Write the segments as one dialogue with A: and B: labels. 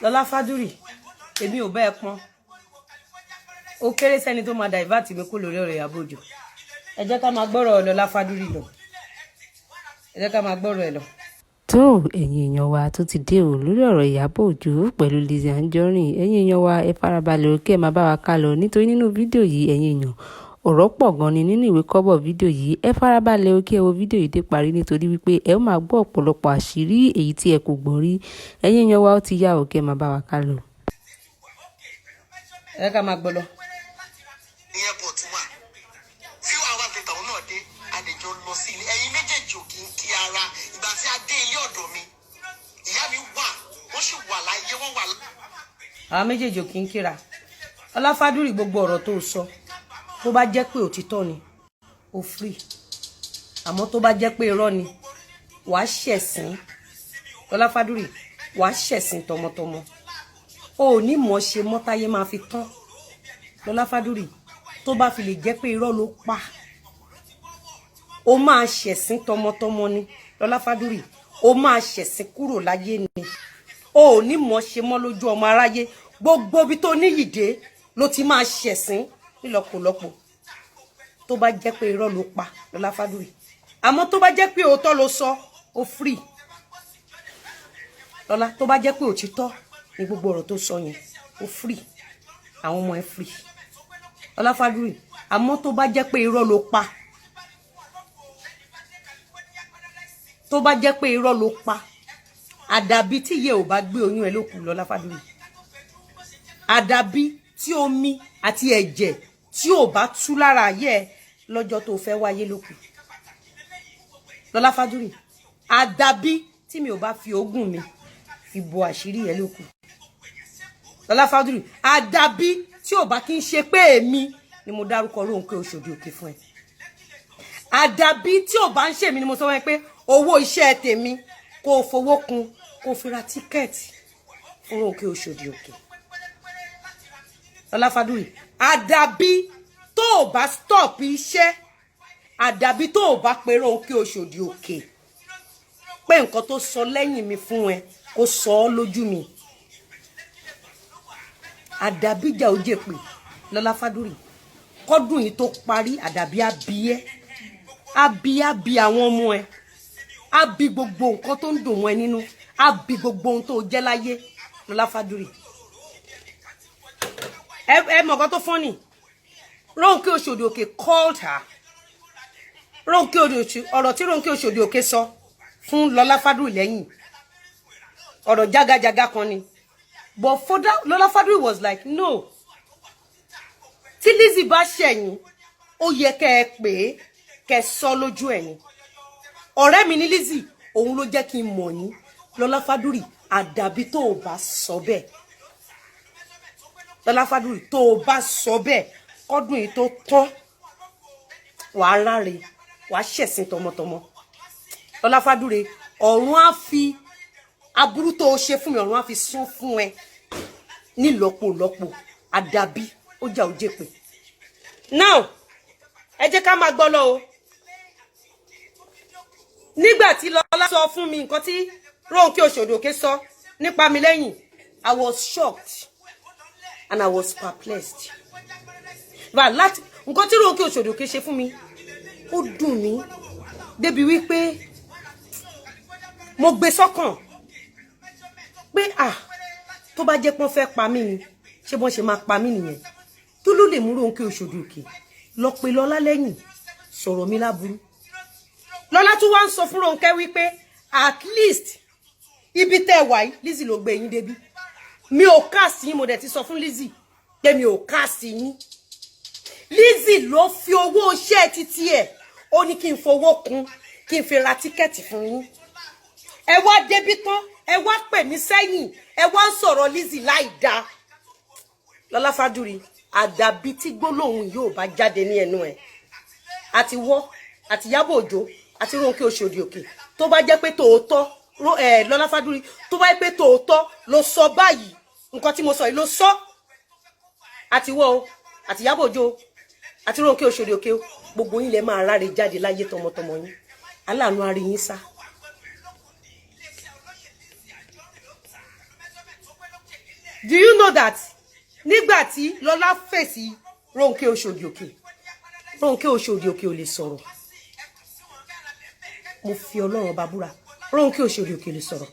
A: Lọlá Fádúrì, èmi ò bẹ́ẹ̀ pọ́n. Ó kéré sẹ́ni tó máa divert mi kó lórí ọ̀rọ̀ Ìyábọ̀ Òjó. Ẹ jẹ́ ká máa gbọ́rọ̀ Lọlá Fádúrì lọ. Ẹ jẹ́ ká máa gbọ́rọ̀ ẹ lọ.
B: Tó, ẹ̀yin èèyàn wa, tó ti dé o lórí ọ̀rọ̀ Ìyábọ̀ Òjó pẹ̀lú Lizzy Anjorin. Ẹ̀yin èèyàn wa, ẹ farabalẹ̀ o, kí ẹ máa bá wa ká lọ, nítorí nínú fídíò yìí, ẹ̀yin èèyàn, ọ̀rọ̀ pọ̀ gan ni nínú ìwé kọ́bọ̀ fídíò yìí. Ẹ farabalẹ̀ o, kí ẹ wo fídíò yìí dé parí, nítorí wípé ẹ ó máa gbọ́ ọ̀pọ̀lọpọ̀ àṣírí èyí tí ẹ kò gbọ́ rí. Ẹ̀yin èèyàn wa, ó ti yá o, kí ẹ máa bá wa ká lọ.
A: Ẹ jẹ́ ká máa gbọ́ lọ.
C: Ní airport wà, few hours later, òun náà dé, àdèjọ lọ sí ilé. Ẹ̀yin méjèèjì ò kì í kí ara. Ìgbà tí a dé ilé ọ̀dọ̀ mi, ìyá mi wà, wọ́n sì wà láyé, wọ́n wà.
A: Àwọn méjèèjì ò kí ń kíra. Lọlá Fádúrì, gbogbo ọ̀rọ̀ tó sọ, tó bá jẹ́ pé òtítọ́ ni, ó free. Àmọ́ tó bá jẹ́ pé irọ́ ni, wàá ṣẹ̀sín. Lọlá Fádúrì, wàá ṣẹ̀sín tọmọtọmọ. O ò ní mọ̀ ṣe mọ́táyé máa fi tán. Lọlá Fádúrì, tó bá fi lè jẹ́ pé irọ́ ló pa, o máa ṣẹ̀sín tọmọtọmọ ni. Lọlá Fádúrì, o máa ṣẹ̀sín kúrò láyé ni. O ò ní mọ̀ ṣe mọ́ lójú ọmọ aráyé. Gbogbo ibi tó níyì dé ló ti máa ṣẹ̀sín nílọ́pọ̀lọpọ̀, tó bá jẹ́ pé irọ́ ló pa, Lọlá Fádúrì. Àmọ́ tó bá jẹ́ pé òótọ́ ló sọ, ó free. Lọlá, tó bá jẹ́ pé òtítọ́ ni gbogbo ọ̀rọ̀ tó sọ yẹn, ó free, àwọn ọmọ ẹ free, Lọlá Fádúrì. Àmọ́ tó bá jẹ́ pé irọ́ ló pa, tó bá jẹ́ pé irọ́ ló pa, àdàbí tí ìyẹ́ ò bá gbé oyún ẹ ló kù. Lọlá Fádúrì, àdàbí tí omi àti ẹ̀jẹ̀ tí ò bá tú lára ayé ẹ lọ́jọ́ tó fẹ́ wáyé ló kù. Lọlá Fádúrì, àdàbí tí mi ò bá fi ogún mi fi bo àṣírí ẹ ló kù. Lọlá Fádúrì, àdàbí tí ò bá kí ń ṣe pé èmi ni mo dárúkọ Rónkẹ́ Oṣòdì Òkè fún ẹ, àdàbí tí ò bá ń ṣèmi ni mo sọ wọn pé owó iṣẹ́ tèmi, kó o fowó kún, kó o fi ra ticket fún Rónkẹ́ Oṣòdì Òkè. Lọlá Fádúrì, àdàbí tó o bá stop iṣẹ́, àdàbí tó o bá pe Rónkẹ́ Oṣòdì Òkè pé nǹkan tó sọ lẹ́yìn mi fún ẹ, kó sọ ọ́ lójú mi, àdàbíjà ó jẹ́ pé Lọlá Fádúrì, kọ́dún yìí tó parí, àdàbí abiyẹ́ abí àwọn ọmọ ẹ, á bí gbogbo nǹkan tó ń dùn wọn ẹ nínú, á bí gbogbo ohun tó jẹ́ láyé. Lọlá Fádúrì, ẹ mọ̀ nǹkan tó funny? Rónkẹ́ Oṣòdì Òkè called her. Rónkẹ́ Oṣòdì, ọ̀rọ̀ tí Rónkẹ́ Oṣòdì Òkè sọ fún Lọlá Fádúrì lẹ́yìn, ọ̀rọ̀ jágajàga kan ni, but for that, Lọlá Fádúrì was like, "No, tí Lizzy bá ṣẹ̀yìn, ó yẹ kẹ́ ẹ pè é, kẹ́ ẹ sọ lójú ẹ̀yìn. Ọ̀rẹ́ mi ní Lizzy, òun ló jẹ́ kí n mọ̀ yín." Lọlá Fádúrì, àdàbí tó o bá sọ bẹ́ẹ̀, Lọlá Fádúrì, tó o bá sọ bẹ́ẹ̀, kọ́dún yìí tó tán, wàá ráre, wàá ṣẹ̀sìn tọmọtọmọ. Lọlá Fádúrì, ọ̀run á fi aburú tó o ṣe fún mi, ọ̀run á fi sún fún ẹ nílọ́pọ̀lọpọ̀. Àdàbí ó jà ó jẹ́ pé. Now, ẹ jẹ́ ká máa gbọ́ lọ o. Nígbà tí Lọlá sọ fún mi nǹkan tí Rónkẹ́ Oṣòdì Òkè sọ nípa mi lẹ́yìn, I was shocked and I was perplexed. But láti nǹkan tí Rónkẹ́ Oṣòdì Òkè ṣe fún mi, ó dùn mí débi wípé mo gbé sọ́kàn pé, ah, tó bá jẹ́ pọ́n fẹ́ pa mí ni, ṣé bọ́n ṣe máa pa mí nìyẹn? Tó ló lè mú Rónkẹ́ Oṣòdì Òkè lọ pé Lọlá lẹ́yìn sọ̀rọ̀ mi láburú? Lọlá tún wá ń sọ fún Rónkẹ́ wípé at least ibi tẹ́ wà yìí, Lizzy ló gbé yín débi. Mi ò curse yín. Mo dẹ̀ ti sọ fún Lizzy pé mi ò curse yín. Lizzy ló fi owó iṣẹ́ títí ẹ̀, ó ní kí n fowó kún, kí n fi ra ticket fún yín. Ẹ wá débi tán, ẹ wá pè mí sẹ́yìn, ẹ wá ń sọ̀rọ̀ Lizzy láì dáa. Lọlá Fádúrì, àdàbí tí gbólóhùn yóò bá jáde ní ẹnu ẹ, àti wọ́ àti Ìyábọ̀ Òjó àti Rónkẹ́ Oṣòdì Òkè, tó bá jẹ́ pé tòótọ́, Lọlá Fádúrì, tó bá jẹ́ pé tòótọ́ ló sọ báyìí, nǹkan tí mo sọ yìí ló sọ, àti wọ́ o, àti Ìyábọ̀ Òjó, àti Rónkẹ́ Oṣòdì Òkè o, gbogbo yín lẹ máa ráre jáde láyé tọmọtọmọ yín. Aláàánú arí yín sá. Do you know that nígbà tí Lọlá fèsì Rónkẹ́ Oṣòdì Òkè, Rónkẹ́ Oṣòdì Òkè ò lè sọ̀rọ̀? Mo fi Ọlọ́run Ọba búra, Rónkẹ́ Oṣòdì Òkè ò lè sọ̀rọ̀.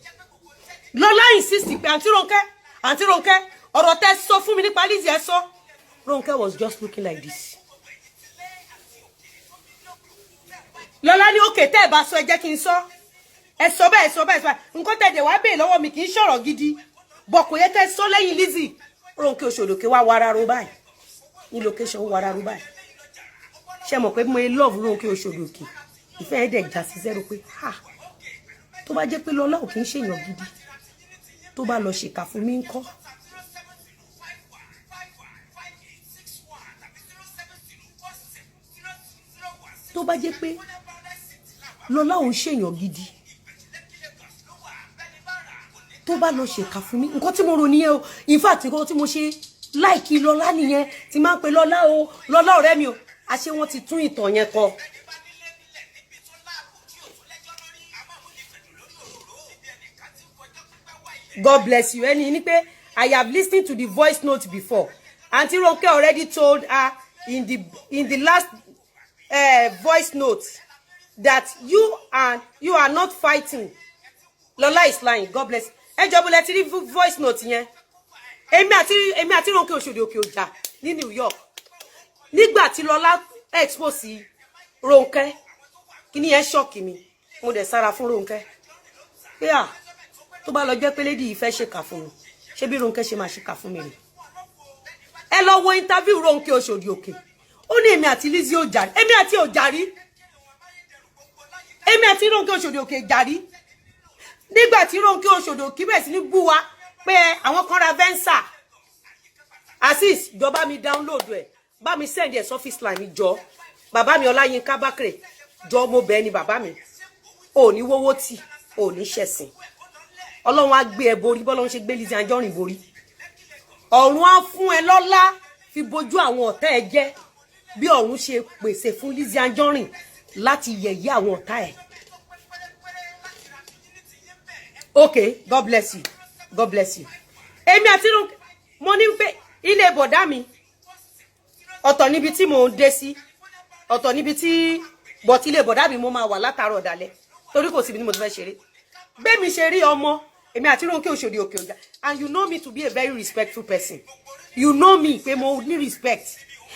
A: Lọlá insist pé, "Àǹtí Rónkẹ́, àǹtí Rónkẹ́, ọ̀rọ̀ tẹ́ sọ fún mi nípa Lizzy, ẹ sọ." Rónkẹ́ was just looking like this. Lọlá ní, "Okay, tẹ́ ẹ bá sọ, ẹ jẹ́ kí n sọ. Ẹ sọ bẹ́ẹ̀, sọ bẹ́ẹ̀, sọ bẹ́ẹ̀. Nǹkan tẹ̀ dẹ̀ wá bèè lọ́wọ́ mi kì í ṣọ̀rọ̀ gidi bọ̀, kò yẹ kẹ́ sọ lẹ́yìn Lizzy." Rónkẹ́ Oṣòdì Òkè wá wàrà ro báyìí ní location, wàrà ro báyìí. Ṣe mọ̀ pé mo love Rónkẹ́ Oṣòdì Òkè, ìfẹ́ ẹ̀ dẹ̀ já sí zero pé ha, tó bá jẹ́ pé Lọlá ò kì í ṣèyàn gidi, tó bá lọ ṣèkà fún mi ńkọ́? Tó bá jẹ́ pé Lọlá òun ṣèyàn gidi, tó bá lọ ṣèkà fún mi, nǹkan tí mo rò nìyẹn o. In fact, nǹkan tí mo ṣe like Lọlá nìyẹn, tí máa ń pe Lọlá o, Lọlá ọ̀rẹ́ mi o. Àṣé wọ́n ti tún ìtàn yẹn kọ. God bless you. Ẹni ní pé, "I have listened to the voice note before. Aunty Ronke already told her in the last voice note that you are not fighting. Lola is lying." God bless. Ẹ jọ̀ọ́, bó lẹ ti rí voice note yẹn? Èmi àti Ronke Oṣòdì Òkè ọjà ní New York. Nígbà tí Lọlá expose Ronke, kíní yẹn shock mi. Mo dẹ̀ sára fún Ronke. Pé à, tó bá lọ jẹ́ pé lady yìí fẹ́ ṣèkà fún mi, ṣé bí Ronke ṣe máa ṣèkà fún mi rè? Ẹ lọ wo interview Ronke Oṣòdì Òkè. Ó ní èmi àti Lizzy ò jà, èmi àti ò jà rí. Èmi àti Ronke Oṣòdì Òkè jà rí. Nígbà tí Ronke Oṣòdì Òkè bẹ̀rẹ̀ sí ní bú wa pé àwọn kan ra Venza. Azeez, jọ, bá mi download ẹ̀, bá mi send ẹ̀ sọ́fíìsì line mi, jọ. Bàbá mi Ọláyínká Bákèrè, jọ, mo bẹ̀ ẹ́ ni. Bàbá mi ò ní wówó tì, ò ní ṣẹ̀sìn. Ọlọ́run á gbé ẹ borí bọ́lọ́run ṣe gbé Lizzy Anjorin borí. Ọ̀run á fún ẹ lọ́lá fi bojú àwọn ọ̀tá ẹ jẹ́, bí ọ̀run ṣe pèsè fún Lizzy Anjorin láti yẹ̀yẹ́ àwọn ọ̀tá ẹ̀. Okay, God bless you, God bless you. Èmi àti Ronke, mo ní pé ilé bọ̀dá mi ọ̀tọ̀ níbi tí mò ń dé sí, ọ̀tọ̀ níbi tí bọ̀tí ilé bọ̀dá mi mo máa wà látàárọ̀ dalẹ́, torí kò síbi tí mo ti fẹ́ ṣeré. Bẹ́ẹ̀ mi ṣe rí ọmọ, èmi àti Ronke Oṣòdì Òkè ọjà, and you know me to be a very respectful person. You know me pé mo ní respect.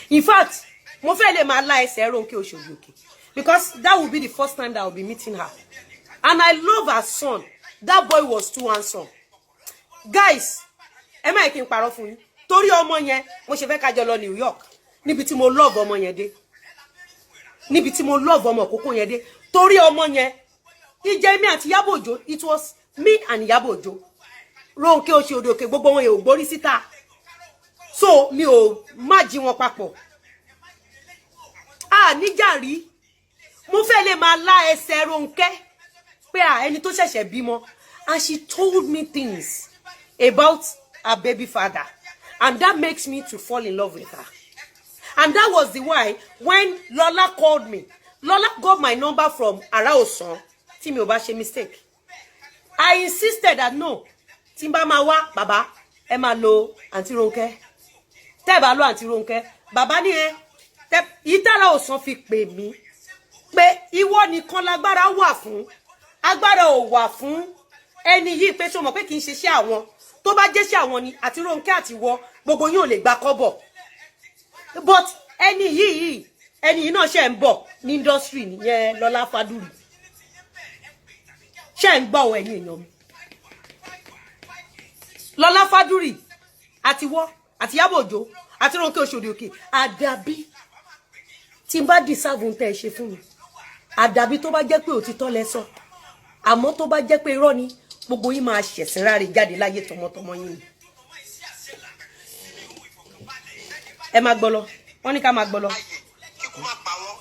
A: In fact, mo fẹ́ lè máa lá ẹsẹ̀ Ronke Oṣòdì Òkè, because that will be the first time that I will be meeting her, and I love her son. That boy was too handsome. Guys, ẹ má yẹ kí n parọ́ fún yín, torí ọmọ yẹn mo ṣe fẹ́ ká jọ lọ New York. Níbi tí mo love ọmọ yẹn dé, níbi tí mo love ọmọ kókó yẹn dé, torí ọmọ yẹn, ìjẹ́ èmi àti Ìyábọ̀ Òjó, it was me and Ìyábọ̀ Òjó, Rónkẹ́ Oṣòdì Òkè, gbogbo wọn yóò gbórí síta, so mi ò má jí wọn papọ̀. A níjà rí. Mo fẹ́ lè máa lá ẹsẹ̀ Rónkẹ́ pé à, ẹni tó ṣẹ̀ṣẹ̀ bímọ, and she told me things about her baby father, and that makes me to fall in love with her. And that was the why when Lola called me. Lola got my number from Araosan, tí mi ò bá ṣe mistake. I insisted that no, tí n bá máa wá, bàbá, ẹ máa lo àǹtí Rónkẹ́. Tẹ́ ẹ bá lo àǹtí Rónkẹ́, bàbá ní ẹ ìtara òsàn fi pè mí pé ìwọ nìkan lágbára wà fún, agbára ò wà fún ẹni yìí, pé ṣó mọ̀ pé kì í ṣe iṣẹ́ àwọn? Tó bá jẹ́ iṣẹ́ àwọn ni, àti Rónkẹ́ àti wọ, gbogbo yín ò lè gba kọ́bọ̀, but ẹni yìí náà ṣe ń bọ̀ ní industry nìyẹn. Lọ́lá Fadúrì, ṣe ń gbọ́ ọ, ẹ̀yin èèyàn mi? Lọ́lá Fadúrì àti wọ́ àti Ìyábọ̀ Òjó àti Rónkẹ́ Oṣòdì Òkè, àdàbí tí n bá deserve tẹ́ ẹ ṣe fún mi, àdàbí tó bá jẹ́ pé òtítọ́ lẹ sọ. Àmọ́ tó bá jẹ́ pé irọ́ ni, gbogbo yín máa ṣẹ̀sìn ráre jáde láyé tọmọtọmọ yín ni. Ẹ máa gbọ́ lọ, wọ́n ní ká máa gbọ́ lọ.
C: Kíkú má pa wọ́n.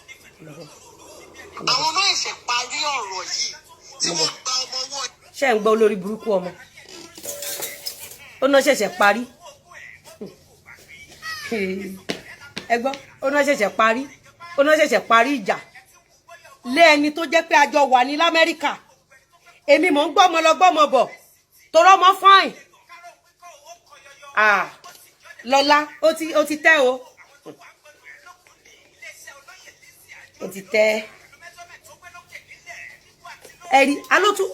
C: Àwọn náà ṣe parí ọ̀rọ̀ yìí tí wọ́n gba ọmọ wọn.
A: Ṣé ń gbọ́ olórí burúkú ọmọ? Ó náà ṣẹ̀ṣẹ̀ parí. Ẹ gbọ́, ó náà ṣẹ̀ṣẹ̀ parí, ó náà ṣẹ̀ṣẹ̀ parí ìjà lé ẹni tó jẹ́ pé a jọ wà ní l'Amẹ́ríkà. Èmi mò ń gbọ́mọ lọ gbọ́mọ bọ̀, torọ́ ọmọ fine. Ah, Lọ́lá, ó ti tẹ́ o, ó ti tẹ́. Ẹ̀rí aló tún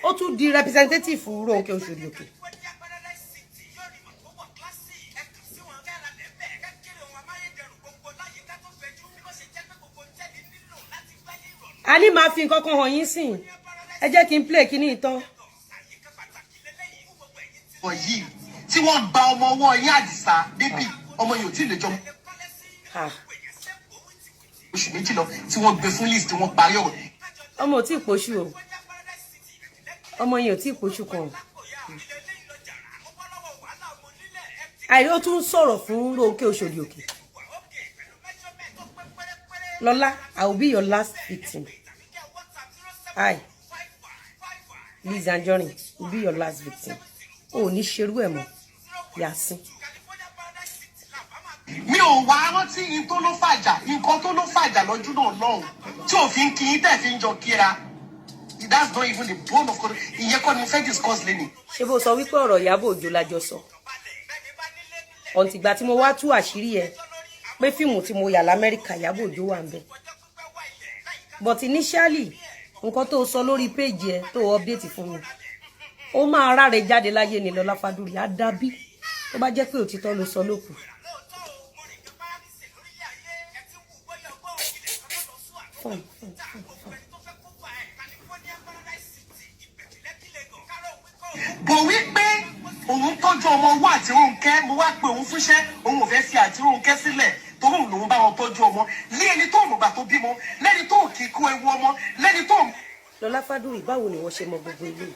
A: ó tún di representative Rónkẹ́ Oṣòdì Òkè. A ní máa fi nǹkan kan hàn yín sìn. Ẹ jẹ́ kí n play kíní ìtàn.
C: Ọ̀ yìí tí wọ́n gba ọmọ ọwọ́ yín, Àdìsá bébì, ọmọ yìí ò tí ì lè jọ oṣù 2 lọ tí wọ́n gbé fún Liz, tí wọ́n parí ọ̀rọ̀.
A: Ọmọ ò tí ì poṣù o, ọmọ yẹn ò tí ì poṣù kan o. Àìrí ó tún sọ̀rọ̀ fún Rónkẹ́ Oṣòdì Òkè. Lọ́lá, I will be your last victim. I, Liz Anjorin, will be your last victim. O ò ní ṣerú ẹ̀ mọ́, Yasin.
C: Mi ò wá rántí yín tó ló fàjà, nǹkan tó ló fàjà lọ́jú náà lọ́hùn tí òfin kí yín tẹ̀ fi ń jọ kíra. That's not even the bone of God. Ìyẹn kọ́ ni mo fẹ́ discuss lẹ́nu.
A: Ṣé bó sọ wípé ọ̀rọ̀ Ìyábọ̀ Òjó la jọ sọ ọ̀ǹtìgbà tí mo wá tú àṣírí ẹ pé fíìmù tí mo yà l'Amẹ́ríkà, Ìyábọ̀ Òjó wà ń bẹ̀? But initially, nǹkan tó sọ lórí péjì ẹ tó update fún mi, ó máa ráre jáde láyé ni. Lọlá Fadúrì á dábí tó bá jẹ́ pé òtítọ́ ló sọ lókù. Fine, fine, fine, fine.
C: Bọ̀ wípé òun tọ́jú ọmọ owó àti Rónkẹ́, mo wá pé òun fúnṣẹ́, òun ò fẹ́ fi àti Rónkẹ́ sílẹ̀ torí òun lòun bá wọn tọ́jú ọmọ lé ẹni tó mọ̀gbà tó bímọ, lẹ́ni tó kì í kó ewu ọmọ, lẹ́ni tó.
A: Lọlá Fádúrì, báwo ni wọ́n ṣe mọ gbogbo ilé?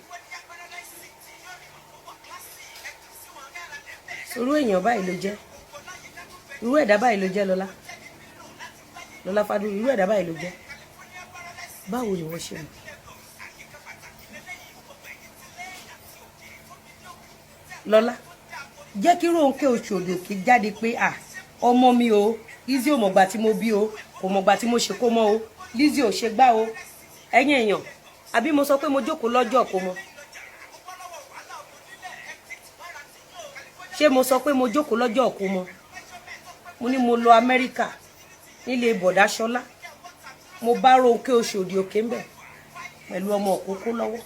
A: Irú èèyàn báyìí ló jẹ́, irú ẹ̀dá báyìí ló jẹ́. Lọlá, Lọlá Fádúrì, irú ẹ̀dá báyìí ló jẹ́. Báwo ni wọ́n ṣe mọ̀? Lọ́lá, jẹ́ kí Rónkẹ́ Oṣòdì Òkè jáde pé à ọmọ mi o, Lizzy ò mọ̀gbà tí mo bí o, kò mọ̀gbà tí mo ṣe kó mọ́ o, Lizzy ò ṣe gbá o. Ẹ̀yin èèyàn, àbí mo sọ pé mo jókòó lọ́jọ́ kó mọ́? Ṣé mo sọ pé mo jókòó lọ́jọ́ kó mọ́? Mo ní mo lọ Amẹ́ríkà nílé bọ̀dá Ṣọlá, mo bá Rónkẹ́ Oṣòdì Òkè ń bẹ̀ pẹ̀lú ọmọ òkókó lọ́wọ́.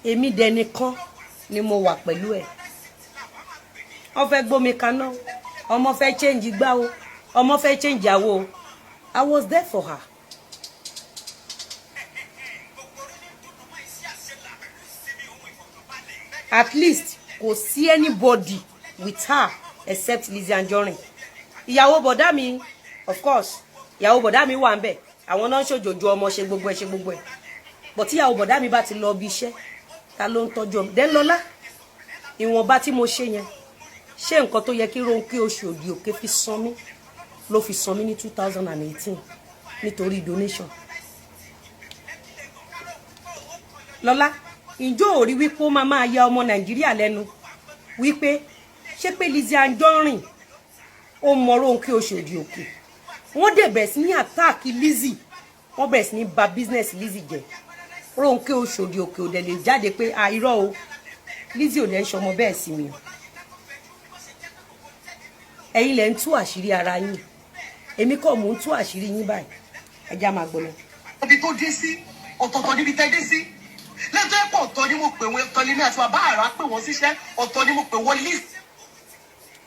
A: Èmi dẹnìkan ni mo wà pẹ̀lú ẹ̀. Wọ́n fẹ́ gbómi kaná, ọmọ fẹ́ change gbá o, ọmọ fẹ́ change àwo o. I was there for her. At least kò sí anybody with her except Lizzy Anjorin, ìyàwó bọ̀dá mi. Of course, ìyàwó bọ̀dá mi wà ń bẹ̀, àwọn náà ń ṣòjòjò ọmọ, ṣe gbogbo ẹ̀, ṣe gbogbo ẹ̀. But tí ìyàwó bọ̀dá mi bá ti lọ bí iṣẹ́, ta ló ń tọ́jú ọmọ? Then Lọ́lá, ìwọ̀nba tí mo ṣe yẹn, ṣé nǹkan tó yẹ kí Rónkẹ́ Oṣòdì Òkè fi san mí ló fi san mí ní 2018 nítorí donation? Lọ́lá, ǹjọ́ ò rí wípé ó máa máa ya ọmọ Nàìjíríà lẹ́nu wípé ṣé pé Lizzy Anjorin ó mọ Rónkẹ́ Oṣòdì Òkè? Wọ́n dẹ̀ bẹ̀rẹ̀ sí ní attack Lizzy, wọ́n bẹ̀rẹ̀ sí ní ba business Lizzy jẹ́. Rónkẹ́ Oṣòdì Òkè ò dẹ̀ lè jáde pé à irọ́ o, Lizzy ò dẹ̀ ń ṣọmọ bẹ́ẹ̀ sí mi o. Ẹ̀yin lẹ ń tú àṣírí ara yín, èmi kọ́ mò ń tú àṣírí yín báyìí. Ẹ já máa gbọ́ lọ.
C: Ibi tó dé sí ọ̀tọ̀ọ̀tọ̀ níbi tẹ́ dé sí lẹ́tọ́ ẹ̀pọ̀. Ọ̀tọ̀ ni mo pè wọ́n, ọ̀tọ̀ ni mi àti bàbá àrà pè wọ́n síṣẹ́, ọ̀tọ̀ ni mo pè wọ́n list.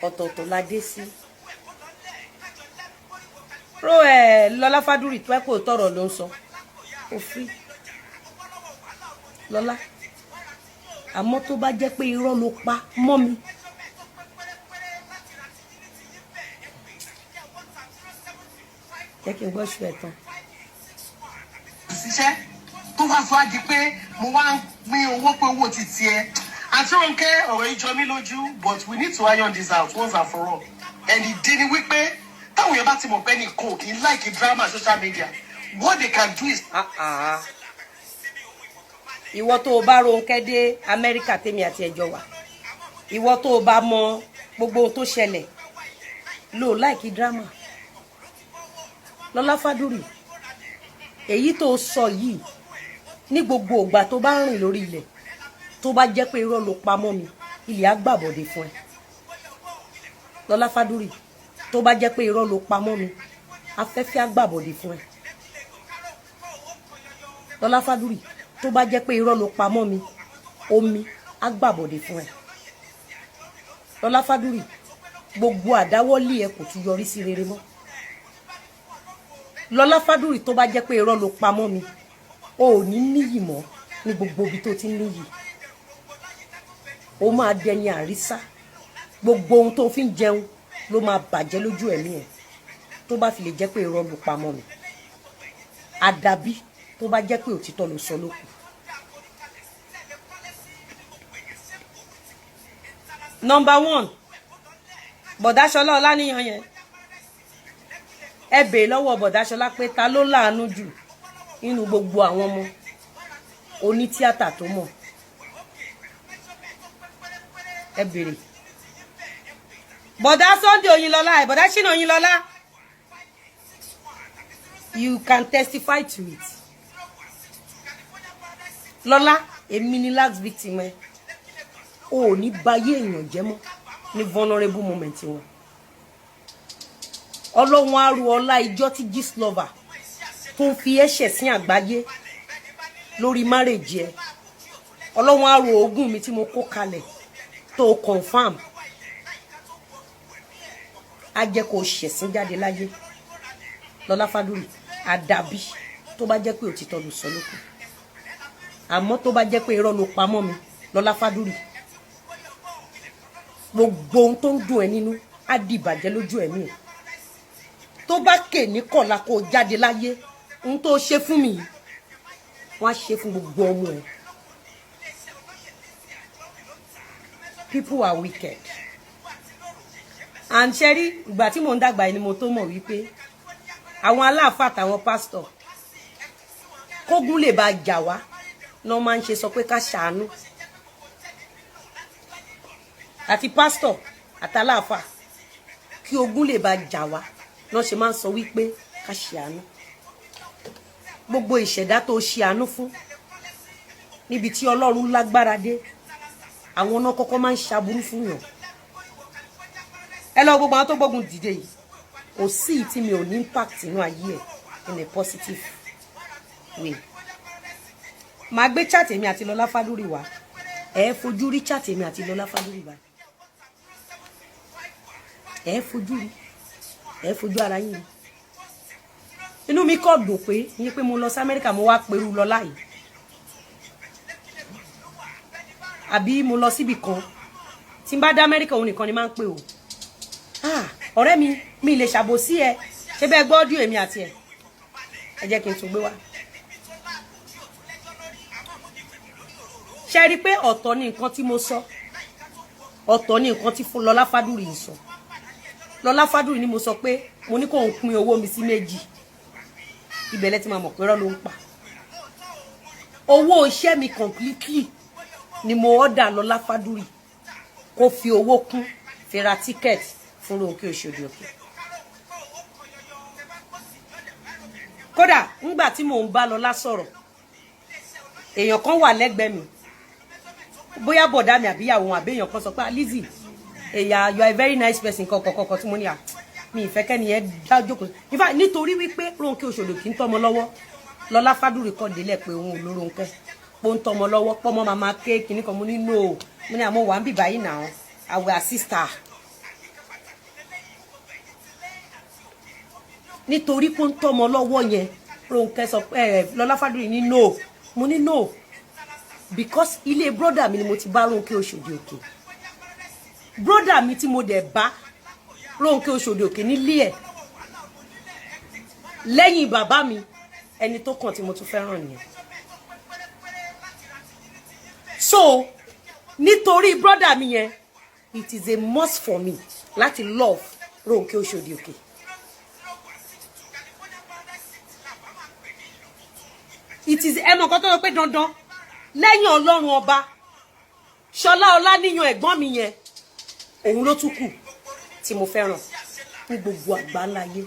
A: Ọ̀tọ̀ọ̀tọ̀ la dé sí. Ro ẹ Lọlá Fádúrì tó ẹ kò tọrọ ló ń sọ òfin Lọlá, àmọ́ tó bá jẹ́ pé irọ́ ló pa mọ́ mi, jẹ́ kí n gbọ́ ṣu ẹ̀ tán.
C: Síṣẹ́ tó wá sọ á di pé mo wá ń pín owó pé owó ti tiẹ̀ àti Rónkẹ́, ọ̀rọ̀ yìí jọ mí lójú, but we need to iron this out once and for all. And ìdí ni wípé táwọn èèyàn bá ti mọ̀ pé nìkan ò kì í like drama social media, what they can do is.
A: Ah, ah. Ìwọ tó o bá Rónkẹ́ dé Amẹ́ríkà, tèmi àti ẹjọ́ wà, ìwọ tó o bá mọ gbogbo ohun tó ṣẹlẹ̀ lò like drama. Lọlá Fádúrì, èyí tó o sọ yìí ní gbogbo ìgbà tó bá ń rìn lórí ilẹ̀, tó bá jẹ́ pé irọ́ ló pa mọ́ mi. Ilẹ̀ á gbàbọ̀dé fún ẹ. Lọ́lá Fádúrì, tó bá jẹ́ pé irọ́ ló pa mọ́ mi, afẹ́fẹ́ á gbàbọ̀dé fún ẹ. Lọ́lá Fádúrì, tó bá jẹ́ pé irọ́ ló pa mọ́ mi, omi á gbàbọ̀dé fún ẹ. Lọ́lá Fádúrì, gbogbo àdáwọ́lé ẹ kò tún yọrí sí rere mọ́. Lọ́lá Fádúrì, tó bá jẹ́ pé irọ́ ló pa mọ́ mi, o ò ní níyì mọ́ ní gbogbo ibi tó ti ń níyì. O máa dẹni àrísá. Gbogbo ohun tó fi ń jẹun ló máa bàjẹ́ lójú ẹ̀mí ẹ̀, tó bá fi lè jẹ́ pé irọ́ ló pa mọ́ mi. Àdàbí tó bá jẹ́ pé òtítọ́ ló sọ lókù. Number one, Bọ̀dáṣọlá Ọláníyan yẹn, ẹ bèè lọ́wọ́ Bọ̀dáṣọlá pé ta ló láàánú jù nínú gbogbo àwọn ọmọ onítíátà tó mọ̀. Ẹ bèrè Bọ̀dá Sunday Oyinlọ́lá ẹ̀, Bọ̀dá Ṣínà Oyinlọ́lá, you can testify to it. Lọ́lá, èmi ni last victim ẹ. O ò ní bayé èèyàn jẹ́ mọ́ ní vulnerable moment wọn. Ọlọ́run á ru ọlá ìjọ tí Gistlover tó ń fi ẹ̀ṣẹ̀ sí àgbáyé lórí marriage ẹ. Ọlọ́run á ru oògùn mi tí mo kó kalẹ̀ tó confirm, á jẹ́ kó ṣẹ̀sín jáde láyé. Lọ́lá Fádúrì, àdàbí tó bá jẹ́ pé òtítọ́ ló sọ lókun. Àmọ́ tó bá jẹ́ pé irọ́ ló pamọ́ mi, Lọ́lá Fádúrì, gbogbo ohun tó ń dùn ẹ́ nínú á di ìbàjẹ́ lójú ẹ̀mí ẹ̀. Tó bá kè ní kọ̀la kó jáde láyé, ohun tó ṣe fún mi yìí, wọ́n á ṣe fún gbogbo ọmọ ẹ̀. People are wicked. And ṣe rí ìgbà tí mò ń dàgbà yìí ni mo tó mọ̀ wípé àwọn aláàfáà àtàwọn pásítọ̀, kógun lè bá jà wá náà, máa ń ṣe sọ pé ká ṣàánú. Àti pásítọ̀ àtàláàfáà, kí ogun lè bá jà wá náà ṣe máa ń sọ wípé ká ṣàánú. Gbogbo ìṣẹ̀dá tó ṣe àánú fún, níbi tí Ọlọ́run lágbára dé, àwọn náà kọ́kọ́ máa ń ṣaburú fún yàn. Ẹ lọ gbogbo àwọn tó gbógun dìde yìí, kò sí tí mi ò ní impact inú ayé ẹ in a positive way. Màá gbé chat èmi àti Lọlá Fádúrì wá. Ẹ fojú rí chat èmi àti Lọlá Fádúrì wá. Ẹ fojú rí, ẹ fojú ara yín rí. Inú mi kọ̀ dùn pé ní pé mo lọ sí Amẹ́ríkà, mo wá perú Lọlá yìí, àbí mo lọ síbì kan. Tí n bá dá Amẹ́ríkà, òun nìkan ni máa ń pè o. Ah, ọ̀rẹ́ mi, mi lè ṣàbòsí ẹ. Ṣé bẹ́ẹ̀ gbọ́ ọdún èmi àti ẹ? Ẹ jẹ́ kí n tún gbé wá. Ṣe rí i pé ọ̀tọ̀ ni nǹkan tí mo sọ, ọ̀tọ̀ ni nǹkan tí Lọlá Fádúrì ń sọ. Lọlá Fádúrì ni mo sọ pé mo ní kó ń pín owó mi sí méjì. Ibẹ̀ lẹ ti máa mọ̀ pé irọ́ ló ń pa. Owó iṣẹ́ mi completely ni mo order Lọlá Fádúrì kó fi owó kún fi ra ticket fún Rónkẹ́ Òṣòdì Òkè. Kódà ńgbà tí mò ń bá Lọlá sọ̀rọ̀, èèyàn kan wà lẹ́gbẹ̀ẹ́ mi, bóyá bọ̀dá mi àbíyàwó wọn, àbí èèyàn kan sọ pé, "Lizzy, èyà, you are a very nice person." Kọ̀kọ̀kọ̀kọ̀ tí mo ní à mi ìfẹ́ kẹ́ni ẹ dá jókòó. In fact, nítorí wípé Rónkẹ́ Òṣòdì kì í tọ́mọ lọ́wọ́, Lọlá Fádúrì kọ́ délẹ̀ pé òun ò lórónkẹ́ pé ó ń tọ́mọ lọ́wọ́, pọ́mọ màmá ké kinní kan. Mo ní no, mo ní àmọ́ wà ń bì báyìí náà, I will assist her. Nítorí pé ó ń tọ́mọ lọ́wọ́ yẹn, Rónkẹ́ sọ pé ẹ Lọlá Fádúrì ní no. Mo ní no, because ilé brother mi ni mo ti bá Rónkẹ́ Òṣòdì Òkè. Brother mi tí mo dẹ̀ bá Rónkẹ́ Òṣòdì Òkè nílé ẹ̀ lẹ́yìn bàbá mi, ẹni tó kàn tí mo tún fẹ́ràn nìyẹn. So nítorí brother mi yẹn, it is a must for me láti love Rónkẹ́ Òṣòdì Òkè. It is ẹ mọ̀ nǹkan tó lọ pé dandan lẹ́yìn Ọlọ́run ọba, Ṣọlá Ọláníyan ẹ̀gbọ́n mi yẹn, òun ló tún kù tí mo fẹ́ràn ní gbogbo àgbáláyé.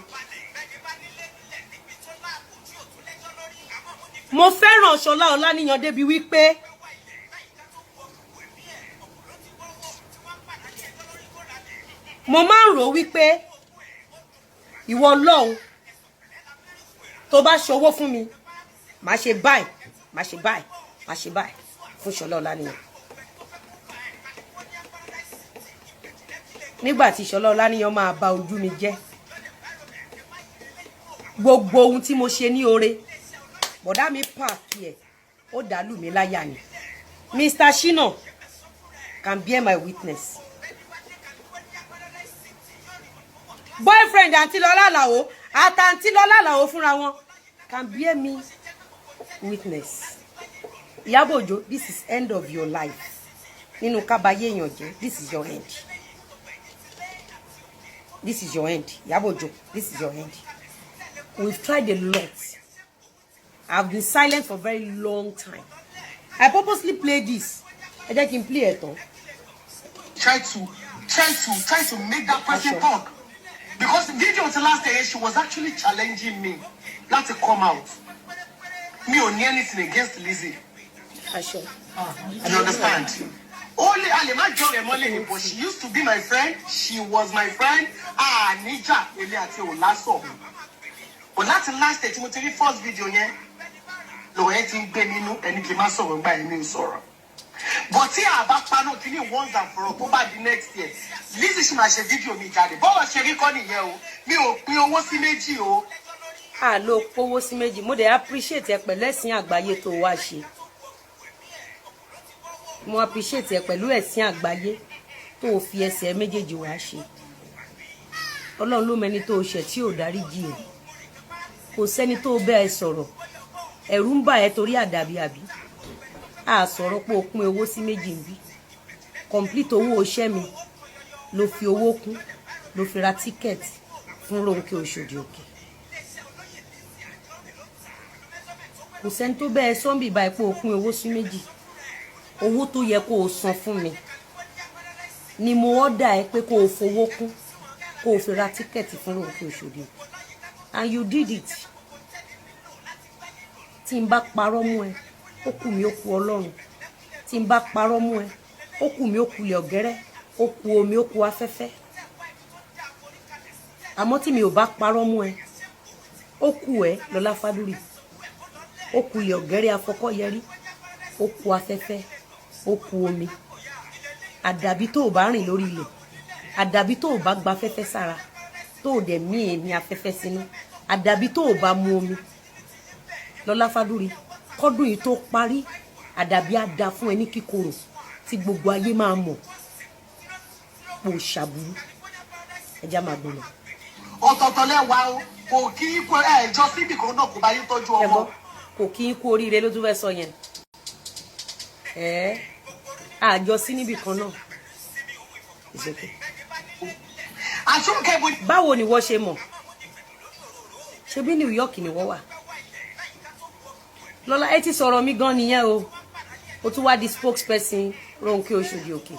A: Mo fẹ́ràn Ṣọlá Ọláníyan débi wípé Mo máa ń rò wípé ìwọ Ọlọ́run, tó bá ṣọwọ́ fún mi, màá ṣe báyìí, màá ṣe báyìí, màá ṣe báyìí fún Ṣọlá Ọláníyan. Nígbà tí Ṣọlá Ọláníyan máa ba ojú mi jẹ́, gbogbo ohun tí mo ṣe ní oore, bọ̀dá mi pààkì ẹ̀, ó dàlú mi láyà ni. Mr. Shina can bear my witness. Boyfriend àǹtí Lọlá Àlàó àtàǹtí Lọlá Àlàó fúnra wọn can bear me witness. Ìyábọ̀ Òjó, this is end of your life. Nínú kábàáyé èèyàn jẹ́, this is your end. This is your end. Ìyábọ̀ Òjó, this is your end. We've tried a lot. I've been silent for a very long time. I purposely play this. Ẹ jẹ́ kí n play ẹ̀ tán.
C: Try to make that person
A: Aṣọ.
C: talk, because video ti last year, she was actually challenging me láti come out. Mi ò ní anything against Lizzy.
A: Aṣọ.
C: You understand? Ó lè a lè má jọ rẹ̀ mọ́lẹ̀ ni, but she used to be my friend. She was my friend. Àníjà èmi àti òlásọ̀, but láti last year tí mo ti rí first video yẹn, lọ́wọ́ yẹn ti ń gbé mi inú ẹni kì í má sọ̀rọ̀ nígbà yẹn, mi ò sọ̀rọ̀. But tí a bá paná kíní once and for all, tó bá di next year, Lizzy ṣì máa ṣe fídíò mi jáde. Bọ́wọ̀ ṣe rí kọ́ nìyẹn o. Mi ò pín owó sí méjì o.
A: A ló kówó sí méjì. Mo dẹ̀ appreciate ẹ pẹ̀lú ẹ̀sìn àgbáyé tó wá ṣe. Mo appreciate ẹ pẹ̀lú ẹ̀sìn àgbáyé tó o fi ẹsẹ̀ méjèèjì wá ṣe. Ọlọ́run ló mẹni tó o ṣẹ̀ tí ò dáríjì ẹ̀. Kò sẹ́ni tó bẹ́ ẹ sọ̀rọ̀, ẹ̀rù ń bà ẹ́ torí àdàbí àbí a sọ̀rọ̀ pé o pín owó sí méjì ń bí. Complete owó iṣẹ́ mi ló fi owó kún, ló fi ra ticket fún Rónkẹ́ Oṣòdì Òkè. Kò sẹ́ni tó bẹ́ẹ̀ sọ́nbì báyìí pé o pín owó sí méjì. Owó tó yẹ kó o san fún mi ni mo ọ́dà ẹ pé kó o fowó kún, kó o fi ra ticket fún Rónkẹ́ Oṣòdì Òkè, and you did it. Tí n bá parọ́ mú ẹ, ó kù mí, ó kù Ọlọ́run. Tí n bá parọ́ mú ẹ, ó kù mí, ó kulẹ̀ ọ̀gẹ́rẹ́, ó kù omi, ó kù afẹ́fẹ́. Àmọ́ tí mi ò bá parọ́ mú ẹ, ó kù ẹ Lọlá Fádúrì, ó kulẹ̀ ọ̀gẹ́rẹ́ afọkọ́yẹrí, ó kù afẹ́fẹ́, ó kù omi. Àdàbí tó o bá rìn lórí ilẹ̀, àdàbí tó o bá gba afẹ́fẹ́ sára, tó o dẹ̀ mí èmi afẹ́fẹ́ sínú, àdàbí tó o bá mu omi. Lọlá Fádúrì, kọ́dún yìí tó parí, àdàbí á da fún ẹ ní kíkorò tí gbogbo ayé máa mọ̀ pò ṣàbùrú. Ẹja máa gbọ́n lọ.
C: Ọ̀tọ̀ọ̀tọ̀ lẹ́wà o. Kò kí kò ẹ̀ jọ síbì kan náà, kò bá yín tọ́jú
A: Ẹ
C: ọmọ.
A: Gbọ́, kò kí n kú oríire ló tún fẹ́ sọ yẹn. Ẹ àjọ sí níbì kan náà. It's okay.
C: Àtúnkẹ́ ibo.
A: Báwo ni wọ́n ṣe mọ̀? Ṣebí New York ni wọ́n wà? Lọ́lá, ẹ ti sọ̀rọ̀ mi gan nìyẹn o. O tún wá di spokesperson Rónkẹ́ Oṣòdì Òkè.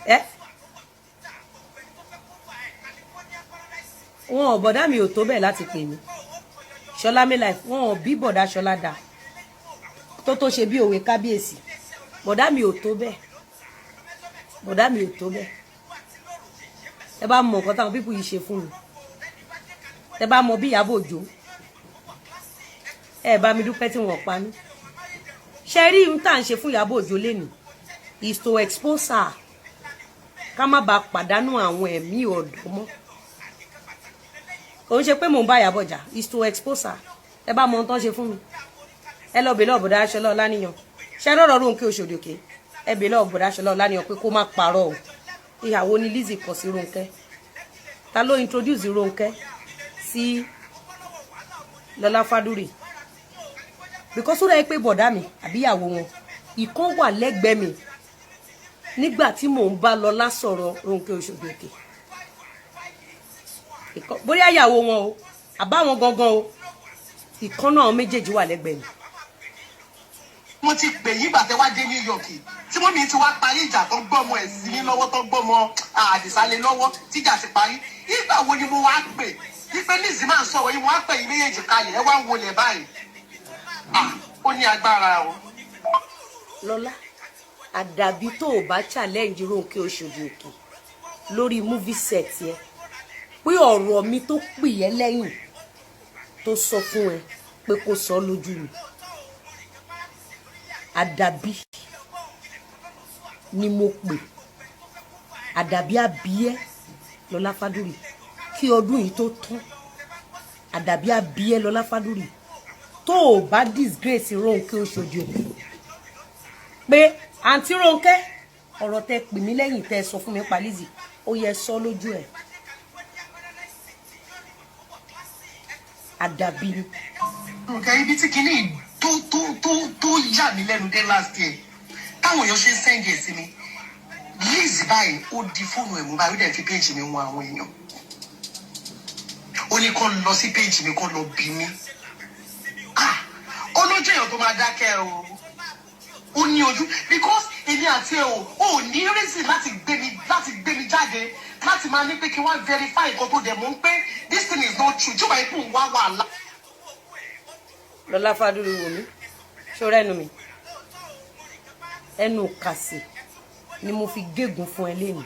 A: Ẹ wọn ò bọ̀dá mi ò tó bẹ́ẹ̀ láti pè mí. Ṣọlá mi life, wọn ò bí bọ̀dá Ṣọlá dà tó tó ṣe bí òwe kábíyèsí. Bọ̀dá mi ò tó bẹ́ẹ̀, bọ̀dá mi ò tó bẹ́ẹ̀. Ẹ bá mọ nǹkan táwọn people yìí ṣe fún mi, ẹ bá mọ bí Ìyábọ̀ Òjó, ẹ bá mi dúpẹ́ tí wọ́n pa mí. Ṣe rí ohun tá à ń ṣe fún Ìyábọ̀ Òjó lénìí is to expose her, ká má bàa pàdánù àwọn ẹ̀mí ọ̀dọ́ mọ́. Kò ń ṣe pé mò ń bá Ìyábọ̀ jà, is to expose her. Ẹ bá mọ ohun tó ń ṣe fún mi, ẹ lọ bèlè ọ̀bọ̀dá Ṣọlá Ọláníyan. Ṣe rọ̀rọ̀ Rónkẹ́ Oṣòdì Òkè? Ẹ bèlè ọ̀bọ̀dá Ṣọlá Ọláníyan pé kó má parọ́ o. Ìyàwó ni Lizzy kọ sí Rónkẹ́. Ta ló introduce Rónkẹ́ sí Lọlá Fádúrì? Because ó rẹ̀ pé bọ̀dá mi àbí ìyàwó wọn ìkan wà lẹ́gbẹ̀ẹ́ mi nígbà tí mò ń bá Lọlá sọ̀rọ̀ Rónkẹ́ Oṣòdì Òkè. Bóyá ìyàwó wọn o, àbáwọn gangan o, ìkan náà méjèèjì wà lẹ́gbẹ̀ẹ́ mi.
C: Mo ti pè yín gbàtẹ́ wá dé New York, tí mummy ti wá parí ìjà tó gbọ́mọ ẹ̀ sí yín lọ́wọ́, tó gbọ́mọ àdìsálẹ̀ lọ́wọ́, tíjà ti parí. Ìgbà wo ni mo wá pè wípé Lizzy máa ń sọ̀rọ̀ yín? Mo wá pè yín méjèèjì kalẹ̀, ẹ wá ń wọlé báyìí. Ah, ó Ó ní agbára o.
A: Lọ́lá, àdàbí tó o bá challenge Rónkẹ́ Oṣòdì Òkè lórí movie set yẹn pé ọ̀rọ̀ mi tó pè ẹ́ lẹ́yìn tó sọ fún ẹ pé kó sọ lójú mi, àdàbí ni mo pè, àdàbí àbíẹ́ Lọ́lá Fádúrì, kí ọdún yìí tó tán, àdàbí àbíẹ́ Lọ́lá Fádúrì, tó o bá disgrace Rónkẹ́ Oṣòdì Òkè pé àǹtí Rónkẹ́, ọ̀rọ̀ tẹ pè mí lẹ́yìn tẹ sọ fún mi pa Lizzy, ó yẹ sọ lójú ẹ̀, àdàbí ni.
C: Nǹkan ibi tí kinní tó yà mí lẹ́nu dé last year, táwọn èèyàn ṣe ń send ẹ̀ sí mi, Liz báyìí, ó di fóònù ẹ̀ mú báyìí, ó dẹ̀ fi page mi wọn àwọn èèyàn. Ó ní kó lọ sí page mi, kó lọ bí mi. Ah, olójú èèyàn tó máa dákẹ́ o, ó ní ojú, because èmi àti ẹ ò ní reason láti gbé mi jáde láti máa ní pé kí wọ́n verify nǹkan tó dẹ̀ mọ́ pé this thing is not true, tí ó bá yẹ kó ń wá wàhálà.
A: Lọ́lá Fádúrì, wò mí, ṣọ́ra ẹnu mi, ẹnu kàsì ni mo fi gégùn fún ẹ lẹ́nu.